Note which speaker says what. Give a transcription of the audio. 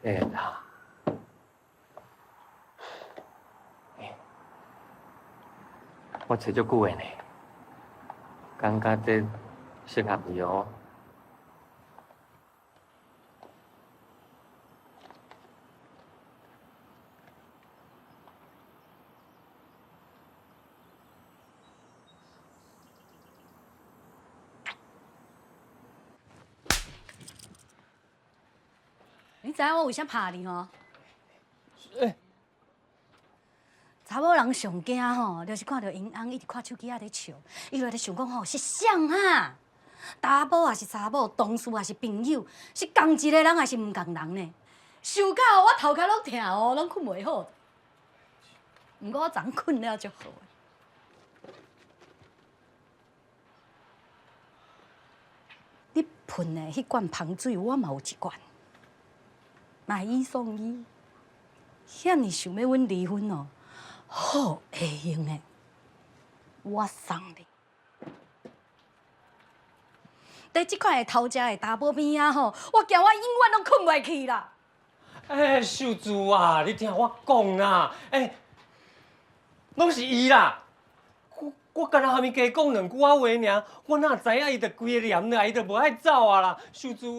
Speaker 1: 哎啦，欸，我揣足久的呢，感覺這適合伊哦。
Speaker 2: 你知影我為啥拍你吼？
Speaker 1: 欸。
Speaker 2: 查某人上驚吼，就是看著𪜶翁一直看手機仔咧笑，伊就咧想講吼是啥啊？查某抑是查某，同事抑是朋友，是仝一个人抑是毋仝人呢？想到我頭殼攏疼哦，攏睏袂好。毋過我昨昏睏了足好的。你噴的彼罐香水，我嘛有一罐。買一送一，遐爾想欲阮離婚哦，好會用的，我送你。佇這款會偷食的查某邊仔吼，我驚我永遠攏睏袂去啦。
Speaker 1: 欸，秀珠啊，你聽我講啦，欸，攏是伊啦。我敢若含伊加講兩句仔話爾，我哪知影伊就規个黏來，伊就無愛走啊啦。秀珠，